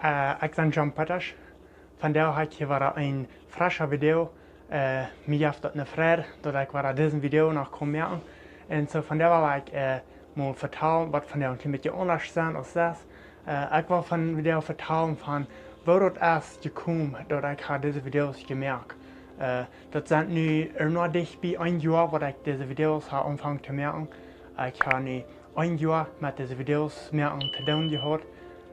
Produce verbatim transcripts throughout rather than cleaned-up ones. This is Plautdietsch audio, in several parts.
Äh, ekj sie John Pettasch. Vondoag hab ekj hia wada een freschet Video. Äh, mie jeft daut ne Freid, daut ekj wada disen Video noch kaun moaken. Un soo vondoag well ekj, äh, mol vetalen, waut vondoag een kjlien bät aundasch es aus daut. Äh, ekj well vondoag vetalen von woo daut es jekomen, daut ekj hab dise Videos jemoakt. Äh, daut sent nu ea noch dicht bie een Joa, waut ekj dise Videos hab aunjefongen to moaken. Ekj hab nu een Joa met dise Videos moaken to doonen jehaut.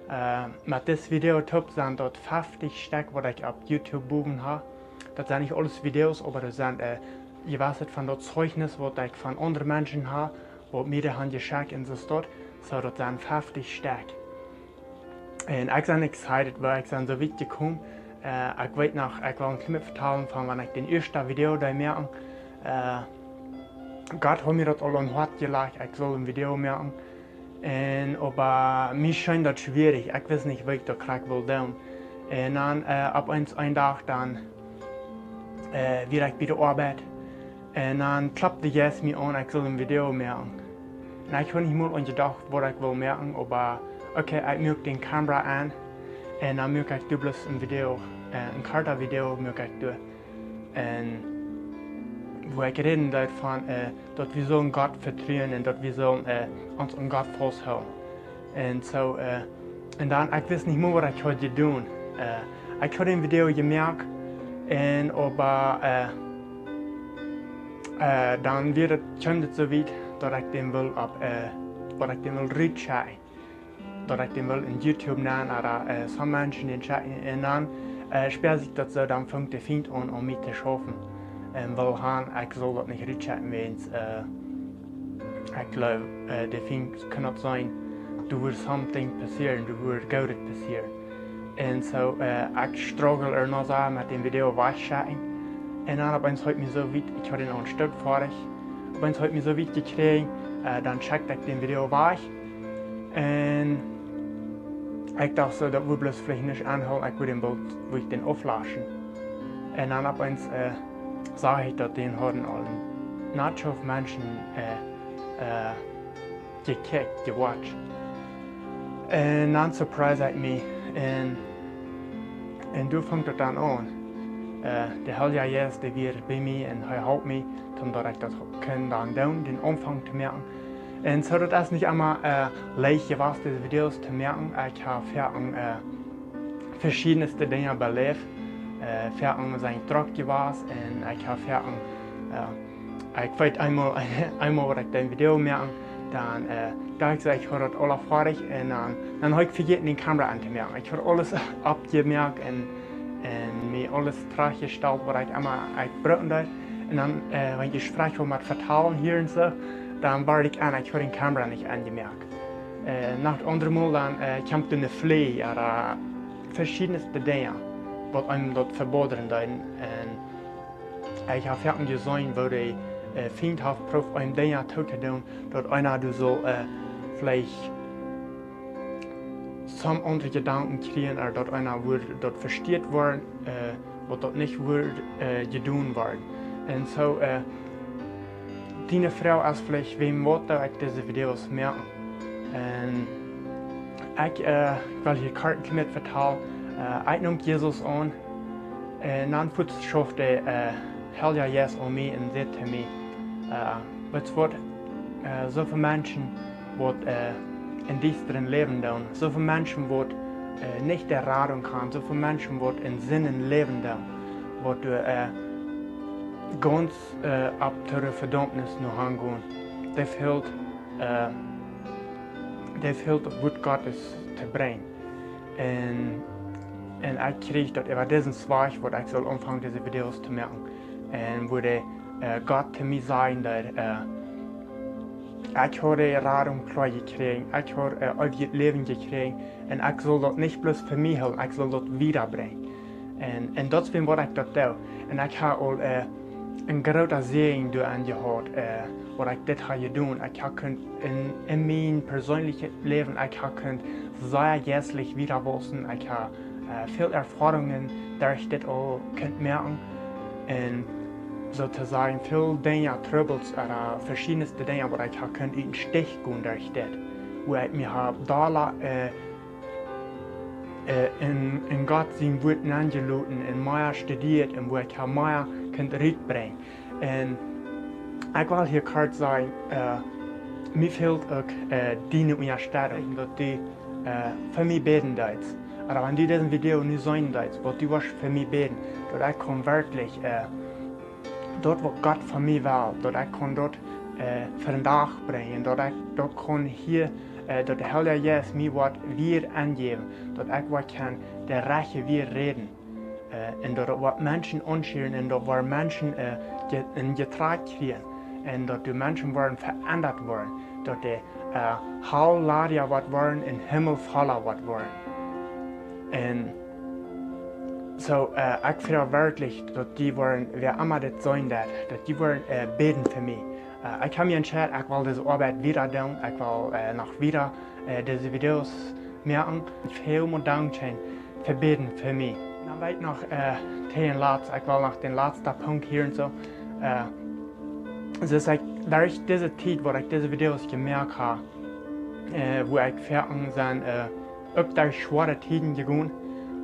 Äh, met dit Video toop sent daut feftich Stekj, waut ekj opp YouTube bowen hab. Daut sent nich aules Videos, oba daut sent, äh, jewesse von daut Zeugnis, waut ekj von aundre Menschen hab, waut mie dee han jeschekjt un soo waut. Soo, daut sent feftich Stekj. Un ekj sie excited, wiels ekj sie soo wiet jekomen. Äh, ekj weet noch, ekj well een kjlien bät vetalen von wan ekj daut ieeschte Video deed moaken. Äh, Gott haud mie daut aul aum Hoat jelajcht, ekj sull een Video moaken. Un oba mie schien daut schwierich, ekj wist nich, woo ekj daut krakjt wull doonen. Un dan, äh, opp eemol een Dach dan, äh, wia ekj bie de Oabeit. Un dan klopt de Jeist mie aun, ekj sull een Video moaken. Un ekj hab nich mol aun jedocht, waut ekj wull moaken, oba okay, ekj moak de Kamera aun. Un dan moak ekj doa bloos een Video, äh, een kortet Video moak ekj doa. Un woo ekj räden deed von, äh, daut wie sullen Gott vetruen un daut wie sullen, äh, ons aun Gott fausthoolen. Un soo, äh, un dan, ekj wist nich mea, waut ekj haud jedonen. Äh, ekj haud een Video jemoakt un oba, äh, äh, dan wia et, kjeem et soo wiet, daut ekj dän wull opp, äh, daut ekj dän wull rutschekjen. Daut ekj dän wull en YouTube nämen, oba, äh, some Menschen dän schekjen. Un dan, äh, spieed sikj daut soo, dan funk de Fient aun, aun mie to schaufen. Un wull han, ekj sull daut nich rutschekjen, wiels, äh, ekj jleew, äh, de Fient kunn daut seenen, doa wudd something passieren, doa wudd Goodet passieren. Un soo, äh, ekj struggle ea noch soo met dän Video wajchschekjen. Un dan opp eemol haud mie soo wiet, ekj haud dän aul een Stekj foadich. Opp eemol haud mie soo wiet jekjräajen, äh, dan schekjt ekj dän Video wajch. Un ekj docht soo, daut wudd bloos veleicht nich aunhoolen, ekj wudd dän bloos, wudd ekj dän auflaschen. Un dan opp eemol, äh, sach ekj, daut dän hauden aul een Nacho Menschen, äh, äh, jekjikjt, jewatcht. Un dan surprised ekj mie. Un, un doa funk et dan aun. Äh, de Heilje Jeist, dee wia bie mie un hee holp mie, toom daut ekj daut kunn dan doonen, dän Aunfank to moaken. Un soo, daut es nich emma, äh, leicht jewast, dise Videos to moaken. Ekj hab foaken, äh, veschiedenste Dinja beläft. Äh, foaken sie ekj drock jewast un ekj hab foaken, äh, ekj weet eemol, eemol waut ekj dän Video moaken, dan, äh, docht ekj soo, ekj haud daut aula foadich un dan, dan haud ekj vejäten, dän Kamera auntomoaken. Ekj haud aules aufjemoakt un, un mie aules trajchtjestalt, waut ekj emma, ekj brucken deed. Un dan, äh, wan ekj Jespräakj haud met vetalen hia un soo, dan wort ekj aun, ekj haud dän Kamera nich aunjemoakt. Äh, noch aundre Mol dan, äh, kjemt doa een Fleaj, oda, äh, veschiedenste Dinja, waut eenem daut vebodren deeden. Un ekj hab foaken jeseenen, woo de, äh, Fient haft proowt, eenem Dinja to, to doonen, daut eena doa saul, äh, veleicht some aundre Jedanken kjrieen, oda daut eena wudd daut vesteat woaren, äh, waut daut nich wudd, äh, jedonen woaren. Un soo, äh, diene Froag es veleicht, wuarom doo ekj dise Videos moaken? Un ekj, äh, ekj well hia kort een kjlien bät vetalen. Äh, ekj neem Jesus aun. Un dan fuaz schauft de, äh, Heilje Jeist aun mie un säd to mie, äh, weetst waut, äh, soo väl Menschen waut, äh, em Diestren läwen doonen, soo väl Menschen waut, äh, nich de Radunk han, soo väl Menschen waut en Sinden läwen doonen, waut, äh, gaunz, äh, opp to de Vedaumnis no han gonen. Dee fält, äh, dee fält daut Wuat Gottes to brinjen. Un, un ekj kjrieech daut äwa disen Wajch, waut ekj sull aunfangen, dise Videos to moaken. Un woo de, äh, Gott to mie säd, daut, äh, ekj haud de Radunk kloa jekjräajen, ekj haud, äh, eewjet Läwen jekjräajen, un ekj sull daut nich bloos fa mie hoolen, ekj sull daut wiedabrinjen. Un, un daut es wuarom waut ekj daut doo. Un ekj hab aul, äh, een groota Säajen doaraun jehaut, äh, waut ekj dit hab jedonen. Ekj hab kunt en, en mien perseenlichet Läwen, ekj hab kunt sea jeistlich wieda wausen. Ekj hab, äh, väl Erfoarungen derch dit aul kunt moaken. Un soo to sajen, väl Dinja, Trubbels, äh, veschiedenste Dinja, waut ekj hab kunt ut dän Stich gonen derch dit. Woo ekj mie hab doa, äh, äh, en, en Gott sien Wort aunjeloten un mea studieet un woo ekj ha mea kunnt rutbrinjen. Un ekj well hia kort sajen, äh, mie fält uk, äh, diene Unjastettunk, daut du, äh, fa mie bäden deist. Ooda wan du dise Video nu seenen deist, waut du wurscht fa mie bäden, daut ekj kaun werkjlich, äh, daut waut Gott von mie well, daut ekj kaun daut, äh, vondoag brinjen, daut ekj daut kaun hia, äh, daut de Heilje Jeist mie waut wada aunjäwen, daut ekj waut kaun de rajchte Wieed räden. Äh, un daut waut Menschen aunschieren un daut waut Menschen, äh, je-, een Jetrajcht kjrieen un daut de Menschen woaren veendat woaren, daut de, äh, Hal ladja woat woaren un Himmel volla woat woaren. Un soo, äh, ekj froag werkjlich, daut du woascht, wäa emma dit seenen deist, daut du woascht, äh, bäden fa mie. Äh, ekj hab mie entschloten, ekj well dise Oabeit wieda doonen, ekj well, äh, noch wieda, äh, dise Videos moaken. Väl mol dankscheen fa bäden fa mie. Dan well ekj noch, äh, dän latsten, ekj well noch dän latsten Punkt hia un soo. Äh, soo es ekj, derch dise Tiet, waut ekj dise Videos jemoakt hab, äh, woo ekj foaken sie, äh, uk derch schwoare Tieden jegonen,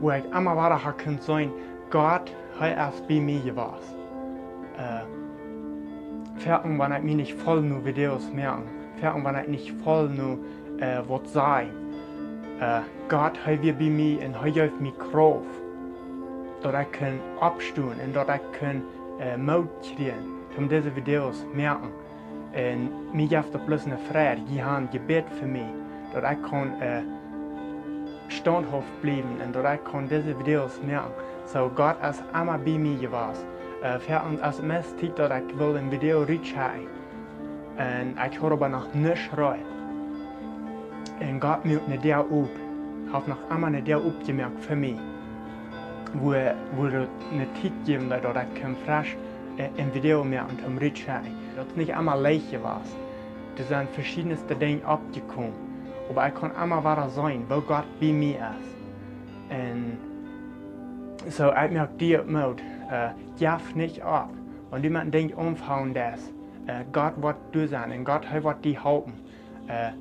woo ekj emma wada hab kunt seenen, Gott, hee es bie mie jewast. Äh, foaken, wan ekj mie nich foll no Videos moaken, foaken, wan ekj nich foll no, äh, waut saj, äh, Gott, hee wia bie mie un hee jeef mie Krauft, daut ekj kunn oppstonen un daut ekj kunn, äh, Moot kjrieen, om dise Videos moaken. Un mie jeft daut bloos eene Freid, jie han jebät fa mie, daut ekj kaun, äh, staunthauft bliewen un daut ekj kaun dise Videos moaken. Soo, Gott es emma bie mie jewast. Äh, fa ons es meist Tiet, daut ekj wull een Video rutschekjen. Un ekj haud oba noch nuscht reed. Un Gott muak eene Däa op. Haft noch emma eene Däa opjemoakt fa mie. Woo, woo daut eene Tiet jeef, daut, daut ekj kunn fresch, äh, een Video moaken om rutschekjen. Daut es nich emma leicht jewast. Doa sent veschiedne Dinja oppjekomen. Oba ekj kaun emma wada seenen, woo Gott bie mie es. Un soo, ekj moak die Moot, äh, jeff nich opp. Wan du met een Dinkj aunfangen deist, äh, Gott woat doa sennen un Gott, hee woat die halpen. Äh,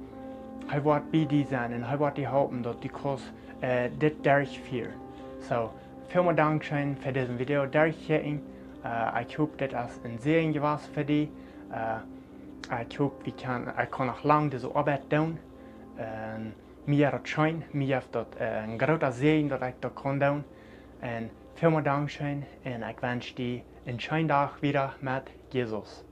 hee woat bie die sennen un hee woat die halpen, daut du kaust, äh, dit derchfieren. Soo, väl mol dankscheen fa dise Video derchkjikjen. Äh, ekj hop, dit es een Säajen jewast fa die. Äh, ekj hop, wie kjennen, ekj kaun noch lang dise Oabeit doonen. Un mie jeit daut scheen, mie jeft daut, äh, een groota Säajen, daut ekj daut kaun doonen. Un väl mol dankscheen un ekj wensch die een scheenen Dach wieda met Jesus.